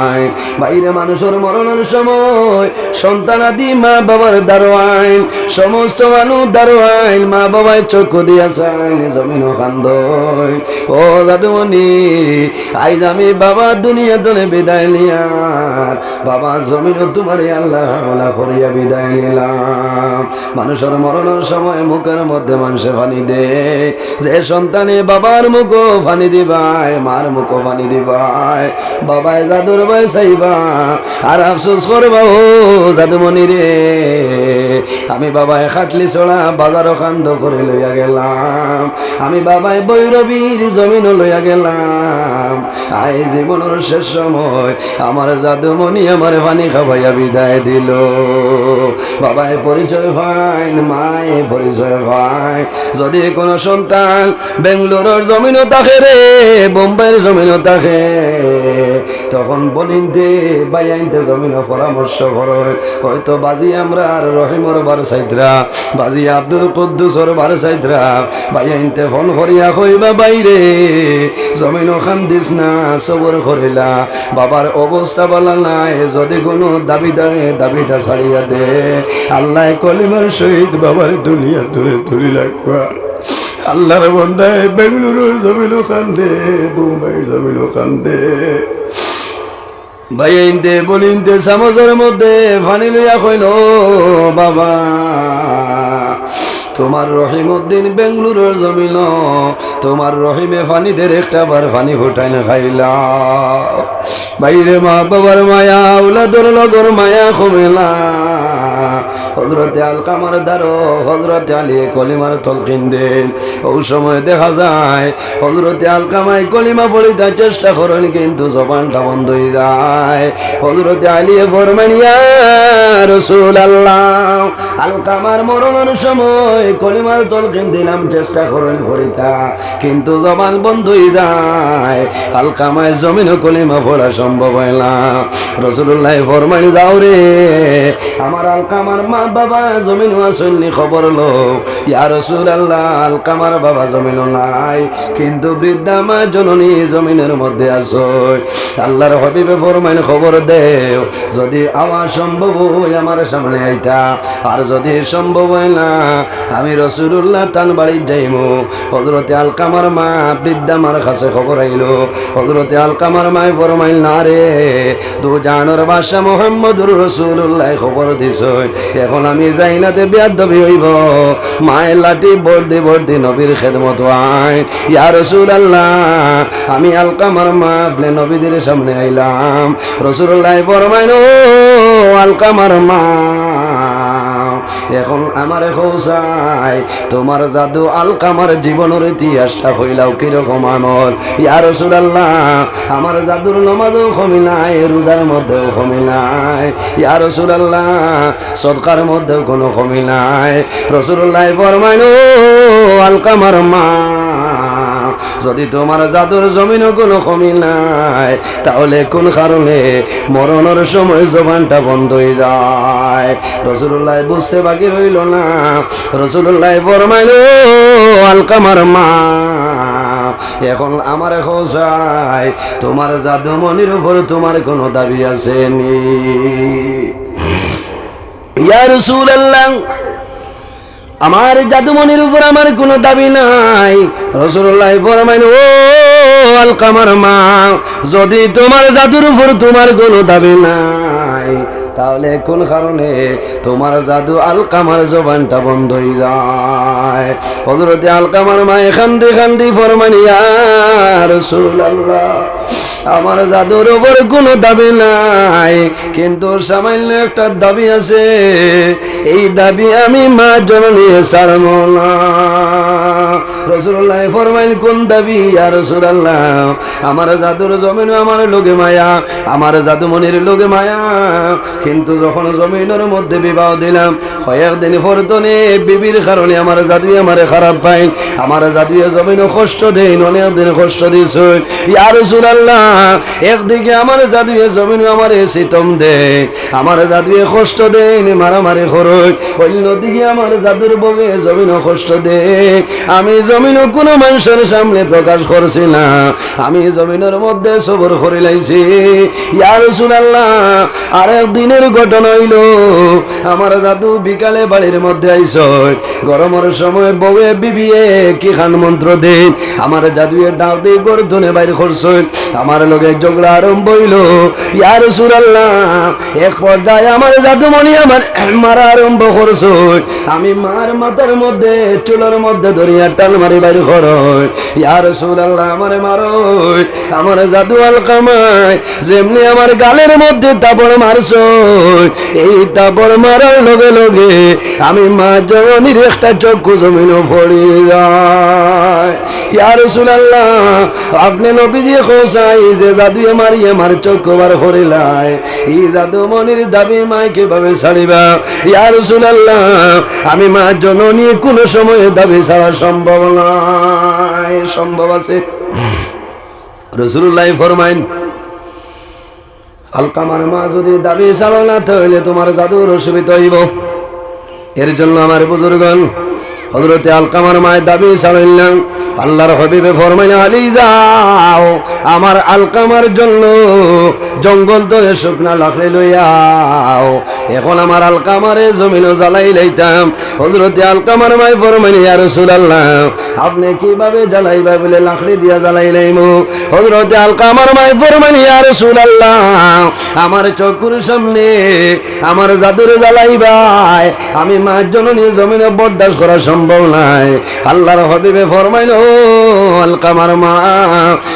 ভাইরে, মানুষর মরণর সময় সন্তানাদি মা বাবার দারোয়াইন, সমস্ত মানুষ দারোয়াইন, মা বাবায় চক্ষু দিয়া চাইন, জমিনো কান্দইন। ও জাদুমণি, আইজ আমি বাবা দুনিয়া তনে বিদায় নিয়ার, বাবা জমিনো তুমারে আল্লার হাওলা করিয়া বিদায় নিলাম। মানুষর মরণর সময় মুখর মধ্যে মানষে পানি দেয়, যে সন্তানে বাবার মুখো পানি দিবায়, মার মুখো পানি দিবায়, বাবায় জাদুর বায় চাইবা, আর আফসোস করবা, "ও জাদুমণি রে, আমি বাবায় খাটলি ছড়া বাজারো কান্দো করি লইয়া গেলাম, আমি বাবায় ভৈরবীর জমিনো লইয়া গেলাম, আইজ জীবনর শেষ সময় আমার জাদুমণি আমারে পানি খাবাইয়া বিদায় দিলো।" বাবায় পরিচয় পাইন, মায় পরিচয় পাইন। যদি কোনো সন্তান বেঙ্গালুরুর জমিনো থাকে রে, বোম্বাইর জমিনো থাকে, তখন বইনাইন্তে, ভাইয়াইন্তে জমিনো পরামর্শ করইন। হয়তো বাজি আমরার রহিমর বাড়ি চাইতরা, বাজি আব্দুল কুদ্দুসর বাড়ি চাইতরা, ভাইয়াইন্তে ফোন করিয়া কইবা, "ভাইরে, জমিনো কান্দিস না, সবর করিলা, বাবার অবস্থা ভালা নাই, যদি কোনো দাবি থাকে, দাবিটা ছাড়িয়া দে।" আল্লায় কলিমার সহিত বাবার দুনিয়া তনে তুলিলা। আল্লার বন্দায় বেঙ্গালুরুর জমিনো কান্দে, বোম্বাইর জমিনো কান্দে। ভাইয়াইন্তে, বইনাইন্তে চামচর মধ্যে পানি লইয়া কইন, "ও বাবা, তুমার রহিমউদ্দিন বেঙ্গালুরুর জমিনো, তুমার রহিমে পানি দের, একটা বার পানি ফুটাইন খাইলাও।" ভাইরে, মা বাবার মায়া, আওলাদর লগর মায়া কমে না। হযরতে আলকামার দারো হযরতে আলীয়ে কলিমার তলকিন দেইন। অউ সময় দেখা যায় হযরতে আলকামায় কলিমা পড়িতা চেষ্টা করইন, কিন্তু জবানটা বন্ধ অইযায়। হযরতে আলীয়ে ফরমাইন, "ইয়া রাসূলুল্লাহ, আলকামার মরণর সময় কলিমার তলকিন দিলাম, চেষ্টা করইন পড়িতা, কিন্তু জবান বন্ধ অইযায়, আলকামায় জমিনো কলিমা পড়া সম্ভব অয় না।" রাসূলুল্লায় ফরমাইন, "যাও রে, আমার আলকামার মা বাবা জমিনো আছইন নি, খবর লও।" ইয়া রাসূলুল্লাহ, আলকামার বাবা জমিনো নাই, কিন্তু বৃদ্ধা মা জননী জমিনর মধ্যে আছইন। আল্লার হাবিবে ফরমাইন, "খবর দেও, যুদি আওয়া সম্ভব অয় আমার সামনে আইতা, আর যুদি সম্ভব অয় না, আমি রাসূলুল্লাহ তান বাড়িত যাইমু।" হযরতে আলকামার মা, বৃদ্ধা মার কাছে খবর আইলো। হযরতে আলকামার মায় ফরমাইন, "না রে, দুজাহানর বাদশা মুহাম্মদুর রাসূলুল্লায় খবর দিছইন, এখন আমি যাই না তে বেয়াদবি অইবো।" মায় লাঠি ভর দি ভর দি নবীর খেদমতো আইন, "ইয়া রাসূলুল্লাহ, আমি আলকামার মা, আপনে নবীজির সামনে আইলাম।" রাসূলুল্লায় ফরমাইন, "ও আলকামার মা, এখন আমারে কও চাই, তুমার জাদু আলকামার জীবনর ইতিহাসটা কইলাও, কিরকম আমল? ইয়া রাসূলুল্লাহ, আমার জাদুর নমাজও কমি নাই, রোজার মধ্যেও কমি নাই। ইয়া রাসূলুল্লাহ, সদকার মধ্যেও কুনু কমি নাই। রাসূলুল্লাহ ফরমাইন, "ও আলকামার মা, যদি তুমার জাদুর জমিনো কুনু কমি নাই, তাহলে কুন কারণে মরণর সময় জবানটা বন্ধ অই যায়?" রাসূলুল্লাহ বুঝতে বাকি রইল না। রাসূলুল্লাহ ফরমাইন, "ও আলকামার মা, এখন আমারে কও চাই, তুমার জাদুমণির উপর তুমার কুনু দাবি আছে নি?" ইয়া রাসূলুল্লাহ, আমার জাদুমণির উপর আমার কুনু দাবি নাই। রাসূলুল্লাহ ফরমাইন, "ও আলকামার মা, যদি তুমার জাদুর উপর তুমার কুনু দাবি নাই, তাহলে কুন কারণে তুমার জাদু আলকামার জবানটা বন্ধ অই যায়?" হযরতে আলকামার মায়ে কান্দি কান্দি ফরমাইন, "ইয়া রাসূলুল্লাহ, আমার জাদুর উপর কুনু দাবি নাই, কিন্তু সামান্য একটা দাবি আছে, এই দাবি আমি মা জননী ছাড়ব না।" রাসূলুল্লাহ ফরমাইন, "কুন দাবি ইয়া রাসূলুল্লাহ?" "আমার জাদুর জমিনো আমার লগে মায়া, আমার জাদুমণির লগে মায়া, কিন্তু যখন জমিনর মধ্যে বিবাহ দিলাম, কয়েকদিন পর তনে বিবির কারণে আমার জাদুয়ে আমারে খারাপ পাইন, আমার জাদুয়ে জমিনো কষ্ট দেইন, অনেক দিন কষ্ট দিছইন।" ইয়া রাসূলুল্লাহ, একদিকে আমার জাদুয়ে জমিনো আমারে সিতম দেইন, আমার জাদুয়ে কষ্ট দেইন, মারামারি করইন, অন্যদিকে আমার জাদুর বউয়ে জমিনো কষ্ট দেইন। আমি জমিনো কুনু মানষর সামনে প্রকাশ করছি না, আমি জমিনর মধ্যে সবর করিলাইছি। ইয়া রাসূলুল্লাহ, আরেক দিনর ঘটনা অইল, আমার জাদু বিকালে বাড়ির মধ্যে আইছইন, গরমর সময় বউয়ে বিবিয়ে কিখান মন্ত্র দেইন, আমার জাদুয়ে ডাক দিয়া ঘর তনে বাইর করছইন, আমার লগে ঝগড়া আরম্ভ অইল। ইয়া রাসূলুল্লাহ, এক পর্যায়ে আমার জাদুমণি আমার মারা আরম্ভ করছইন, আমি মার মাথার মধ্যে, চুলর মধ্যে ধরিয়া টান মারি বাইর করইন। ইয়া রাসূলুল্লাহ, আমারে মারইন, আমার জাদু আলকামায় যেমনে আমার গালর মধ্যে থাপড় মারছইন, এই থাপড় মারার লগে লগে আমি মা জননীর একটা চক্ষু জমিনো পড়ি যায়। ইয়া রাসূলুল্লাহ, আপনে নবীজিয়ে কও চাই যে জাদুয়ে মারি আমার চক্ষু বার করিলাইন, ই জাদুমণির দাবি মায় কিভাবে ছাড়িবা? ইয়া রাসূলুল্লাহ, আমি মা জননী কুনু সময় দাবি ছাড়া সম্ভব নায়। সম্ভব আছে? রাসূলুল্লাহ ফরমাইন, আলকামার মা, যদি দাবি ছাড়ো না, তাইলে তুমার জাদুর অসুবিধা অইব। এর জন্য আমার বুজুর্গন, হযরতে আলকামার মায় দাবি ছাড়ইন না। আল্লাহর হাবিবে ফরমাইন, "আলী যাও, আমার আলকামার জন্য জঙ্গল তনে শুকনা লাকড়ি লইয়া আও।" এখন আমার আলকামারে জমিনো জ্বালাইলাইতাম। হযরতে আলকামার মায় ফরমাইন, "ইয়া রাসূলুল্লাহ, আপনে কিভাবে জ্বালাইবা?" বলে, "লাকড়ি দিয়া জ্বালাইলাইমু।" হযরতে আলকামার মায় ফরমাইন, "ইয়া রাসূলুল্লাহ, আমার চক্ষুর সামনে আমার জাদুরে জ্বালাইবায়, আমি মা জননী জমিনো বরদাস্ত করা সম্ভব নায়।" আল্লাহর হাবিবে ফরমাইন, "ও আলকামার মা,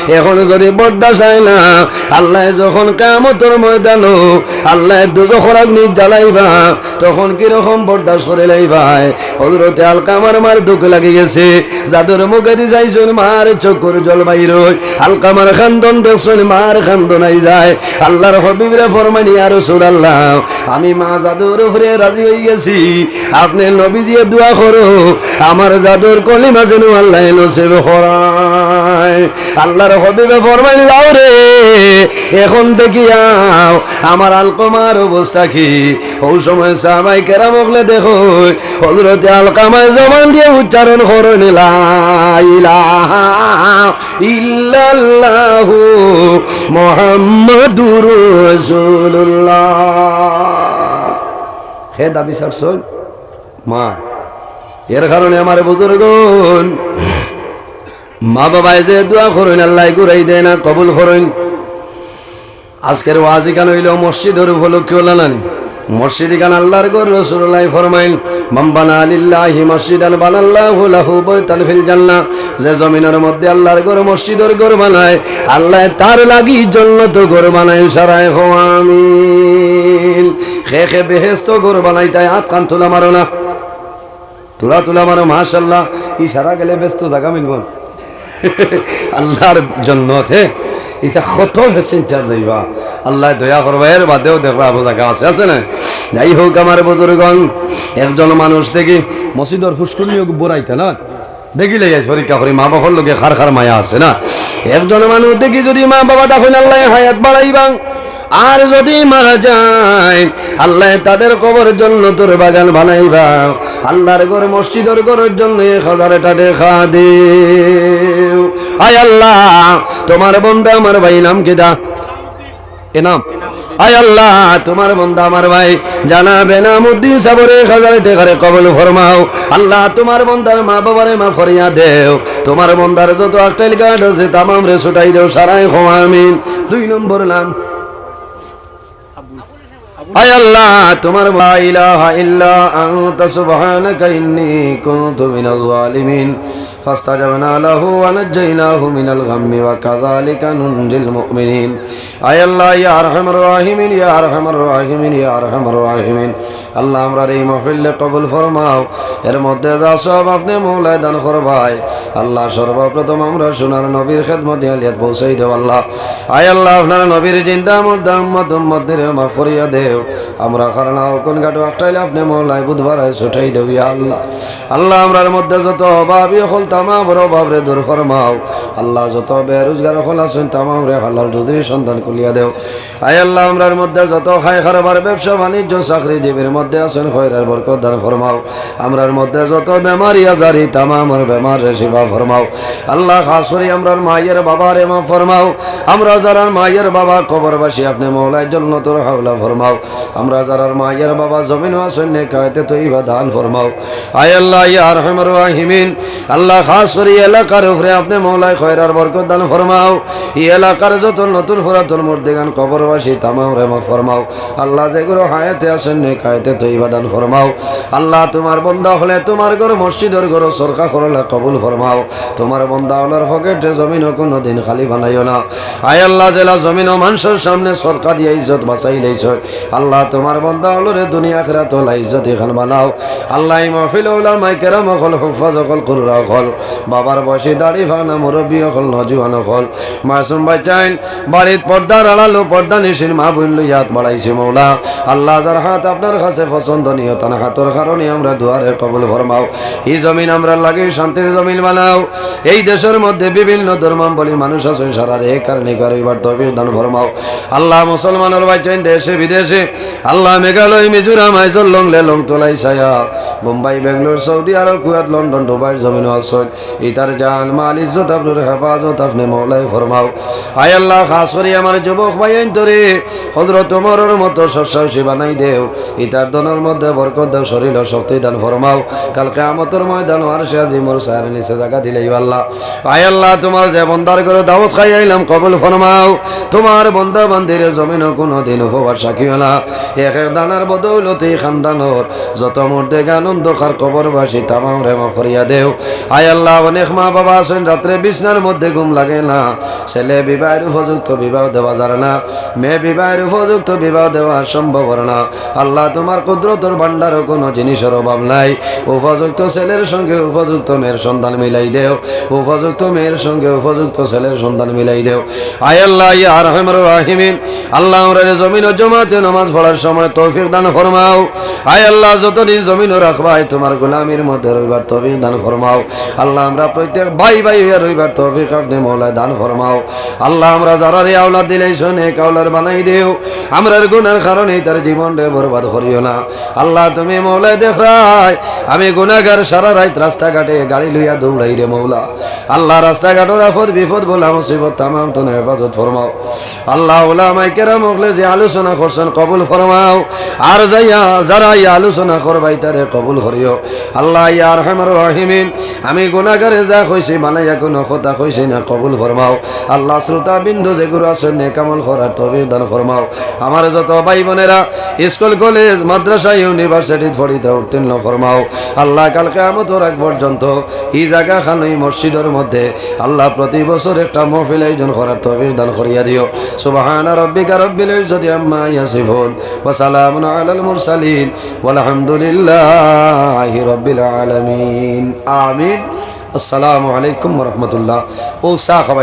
এখন যদি বরদাস্ত অয় না, আল্লায় যখন কিয়ামতর ময়দানো আল্লায় দুজখর আগুনে জ্বালাইবা, তখন কিরকম বরদাস্ত করিলাইবায়?" হযরতে আলকামার মার দুখ লাগি গেছে, জাদুর মুখেদি চাইছইন, মার চক্ষুর জল বাইর অয়। আলকামার কান্দন দেখছইন, মার কান্দন আই যায়। আল্লাহর হাবিবরে ফরমাইন, "ইয়া রাসূলুল্লাহ, আমি মা জাদুর উপরে রাজি অই গেছি, আপনে নবীজিয়ে দোয়া করো, আমার জাদুর কলিমা যেন আল্লায় নসিব করায়।" আল্লাহর হাবিবে ফরমাইন, "যাও রে, এখন দেখিয়া আও আমার আলকামার অবস্থা কি?" অউ সময় সাহাবায়ে কেরাম অকলে দেখইন, হযরতে আলকামায় জবান দিয়া উচ্চারণ করইন, "লা ইলাহা ইল্লাল্লাহু মুহাম্মাদুর রাসূলুল্লাহ।" হে দাবি ছাড়ছইন মা। এর কারণে আমার বুজুর্গন, মা বাবায় যে দোয়া করইন, আল্লায় ঘুরাই দেয় না, কবুল করইন। আজকের ওয়াজ ইখান অইলো মসজিদর উপলক্ষে, অলা নানি? মসজিদ ইখান আল্লাহর ঘর। রাসূলুল্লায় ফরমাইন, "মান বানা লিল্লাহি মসজিদান বানাল্লাহু লাহু বাইতান ফিল জান্নাহ।" যে জমিনর মধ্যে আল্লাহর ঘর, মসজিদর ঘর বানায়, আল্লায় তার লাগি জন্নতো ঘর বানাইন। সারায় কও আমিন। কে কে বেহেস্তো ঘর বানাইতায়, আতখান তুলা মারো না। তুলা তুলা মারো, মাশাআল্লাহ। ইশারা গেলে বেশ তো জাগা মিলবো। আল্লাহর জন্নত, হে, ইটা কত হেসিন চার যাইবা। আল্লাহ দয়া করবা, এর বাদেও দেখবা আবু জাগা আছে, আছে না? যাই হোক, আমার বুজুর্গন, একজন মানুষ দেখি মসজিদর ফুসকুনি বড়াইতা না, দেখিলে আইজ পরীক্ষা করি মা বাপর লগে খার খার মায়া আছে না। একজন মানুষ দেখি যদি মা বাবা তখন আল্লাহ হায়াত বাড়াইবা, আর যদি মারা যায়, আল্লাহ তাদের কবর জন্নতর বাগান বানাইবা। আল্লাহর ঘর মসজিদর ঘরর জন্য এক হাজার টেকা দেও। আয় আল্লাহ, তোমার বন্দা আমার ভাই নাম কিতা? এনাম। আয় আল্লাহ, তোমার বন্দা আমার ভাই জানাব এনামুদ্দিন সাবরে এক হাজার টেকারে কবুল ফরমাও। আল্লাহ, তোমার বন্দার মা বাবারে মাফ করিয়া দেও। তোমার বন্দার যত আক্কেল ঘাট আছে তামামরে ছুটাই দেও, সারাই কও আমিন। দুই নম্বর নাম। আয় আল্লাহ, তোমার লা ইলাহা ইল্লা আনতা সুবহানাকা ইন্নী কুনতু মিনাজ জালিমিন। ফাস্তাজাবনা লাহু ওয়া নাজ্জাইনাহু মিনাল গাম্মি ওয়া কাযালিকা নুনজিল মুমিনিন। আয় আল্লাহ, ইয়া আরহামার রাহিমিন, ইয়া আরহামার রাহিমিন, ইয়া আরহামার রাহিমিন। আল্লাহ, আমরার এই মাহফিলরে কবুল ফরমাও। এর মধ্যে যা সওয়াব আপনে মওলায় দান করবায়। আল্লাহ, সর্বপ্রথম আমরা সোনার নবীর খেদমতে আলিয়াত পৌঁছাই দেও আল্লাহ। আয় আল্লাহ, আপনার নবীর জিন্দা মুর্দা উম্মত উম্মতিরে মাফ করিয়া দেও। আমরা কারণা কোন ঘাটো আটকাইলে আপনে মওলায় বুধবারে ছুটাই দেও ইয়া আল্লাহ। আল্লাহ, আমরার মধ্যে যত অভাবী অকল তামামর অভাবরে দূর ফরমাও। আল্লাহ, যত বেরোজগার অকল আছইন তামামরে হালাল রুজির সন্ধান খুলিয়া দেও। আয় আল্লাহ, আমরার মধ্যে যত খায় কারবার, ব্যবসা বাণিজ্য, চাকরিজীবীর মধ্যে আছইন, খয়রার বরকত দান ফরমাও। আমরার মধ্যে যত বেমারি আজারি, তামামর বেমাররে শিফা ফরমাও। আল্লাহ, খাস করি আমরার মায়ের বাবারে মাফ ফরমাও। আমরা যারার মায়ের বাবা কবরবাসী, আপনে মওলায় জন্নতর হাওলা ফরমাও। আমরা যারার মায়ের বাবা জমিনো আছইন, নেক হায়াতে তৈবা দান ফরমাও। আয় আল্লাহ, ইয়া আরহামার রাহিমিন, আল্লাহ, খাস করি এলাকার উপরে আপনে মওলায় খয়রার বরকত দান ফরমাও। এই এলাকার যত নতুন পুরাতন মুর্দেগান কবরবাসী তামামরে মাফ ফরমাও। আল্লাহ, যেগুলো হায়াতে আছইন, নেক হায়াতে তৈবা দান ফরমাও। আল্লাহ, তোমার বন্দা অকলে তোমার ঘর মসজিদর ঘর সরকা করলা কবুল ফরমাও। তোমার বন্দা অকলর পকেটে জমিনো কোনো দিন খালি বানাইও না। আয় আল্লাহ, যেলা জমিনো মানষর সামনে সরকা দিয়া ইজ্জত বাঁচাই লইছইন, আল্লাহ, তোমার বন্দা অকলরে দুনিয়া আখিরাত অলা ইজ্জত ইখান বানাও। আল্লাহ, এই মাহফিল উলামায়ে কেরাম অকল, হুফাজ অকল, কুররা অকল, বাবার বয়সী দাড়ি ফানা মুরব্বি অকল, নওজোয়ান অকল, মাসুম বাচ্চাইন, বাড়িত পর্দার আড়ালো পর্দানিশীন মা বইন লইয়া আত বাড়াইছে মওলা। আল্লাহ, যার হাত আপনার কাছে পছন্দনীয়, তান হাতর কারণে আমরার দোয়ারে কবুল ফরমাও। এই জমিন আমরার লাগি শান্তির জমিন বানাও। এই দেশর মধ্যে বিভিন্ন ধর্মাবলম্বী মানুষ আছইন, সারারে এক আর নেক আর অইবার তৌফিক দান ফরমাও। আল্লাহ, মুসলমানর বাচ্চাইন দেশে বিদেশে, আল্লাহ, মেঘালয়, মিজোরাম, আইজল, লংলে, লংতলাই, ছায়া, বোম্বাই, বেঙ্গালোর, সৌদি আরব, কুয়েত, লন্ডন, দুবাইর জমিনো আছইন, ইতার জান, মাল, ইজ্জত, আপনার হেফাজত, আপনে মওলায় ফরমাও। আয় আল্লাহ, খাস করি আমার যুবক ভাইয়াইন্তরে হযরত ওমরর মতো সৎসাহসী বানাই দেও। ইতার ধনর মধ্যে বরকত দেও, শরীলো শক্তি দান ফরমাও। কাল কিয়ামতর ময়দানো আরশে আজিমর ছায়ার নিচে জাগা দিলাইও আল্লাহ। আয় আল্লাহ, তোমার যে বন্দার ঘরো দাওয়াত খাই আইলাম, কবুল ফরমাও। তোমার বন্দা বান্দিরে জমিনো কোনো দিন উপবাস রাখিও না। এক এক দানার বদৌলতে এই খানদানর যত মুর্দেগান অন্ধকার কবরবাসী তামামরে মাফ করিয়া দেও। আয় আল্লাহ, অনেক মা বাবা আছইন, রাত্রে বিছনার মধ্যে ঘুম লাগে না, ছেলে বিবাহের উপযুক্ত বিবাহ দেওয়া যার না, মেয়ে বিবাহের উপযুক্ত বিবাহ দেওয়া সম্ভব অর না। আল্লাহ, তোমার কুদরতর ভান্ডারো কোনো জিনিসর অভাব নাই। উপযুক্ত ছেলের সঙ্গে উপযুক্ত মেয়ের সন্ধান মিলাই দেও, উপযুক্ত মেয়ের সঙ্গে উপযুক্ত ছেলের সন্ধান মিলাই দেও। আয় আল্লাহ, ইয়া আরহামার রাহিমিন, আল্লাহ, আমরারে জমিনো জমাতে নামাজ পড়ার সময় তৌফিক দান ফরমাও। আয় আল্লাহ, যতদিন জমিনো রাখবায়, তোমার গোলামির মধ্যে রইবার তৌফিক দান ফরমাও। আল্লাহ, আমরা প্রত্যেক ভাই ভাই অইয়া রইবার তৌফিক আপনে মওলায় দান ফরমাও। আল্লাহ, আমরা যারারে আওলাদ দিলাইছো, নেক আওলাদ বানাই দেও। আমরার গুনার কারণে ইতার জীবনরে বরবাদ করিও না। আল্লাহ, তুমি মওলায় দেখরায়, আমি গুনাগার, সারা রাইত রাস্তাঘাটে গাড়ি লইয়া দৌড়াই রে মওলা। আল্লাহ, রাস্তাঘাটর আপদ বিপদ, বালা মুসিবত তামাম তনে হেফাজত ফরমাও। আল্লাহ, উলামায়ে কেরাম অকলে যে আলোচনা করছইন কবুল ফরমাও। আর যাইয়া, যারা এই আলোচনা করবা ইতারে কবুল করিও। আল্লাহ, ইয়া আরহামার রাহিমিন, আমি গুনাগারে যা কইছি, বানাইয়া কুনু কথা কইছি না, কবুল ফরমাও। আল্লাহ, শ্রোতাবৃন্দ যেগুলো আছইন, নেক আমল করার তৌফিক দান ফরমাও। আমার যত ভাই বোনেরা স্কুল, কলেজ, মাদ্রাসা, ইউনিভার্সিটিত পড়িতরা উত্তীর্ণ ফরমাও। আল্লাহ, কাল কিয়ামতর আগ পর্যন্ত ই জাগাখান, ই মসজিদর মধ্যে, আল্লাহ, প্রতি বছর একটা মাহফিল আয়োজন করার তৌফিক দান করিয়া দিও। সুবহানা রাব্বিকা রাব্বিল ইজ্জতি আম্মা ইয়াসিফুন, ওয়া সালামুন আলাল মুরসালিন, ওয়ালহামদুলিল্লাহি রাব্বিল আলামিন। আমিন। আসসালামু আলাইকুম ওয়া রাহমাতুল্লাহ। ও চা খাবা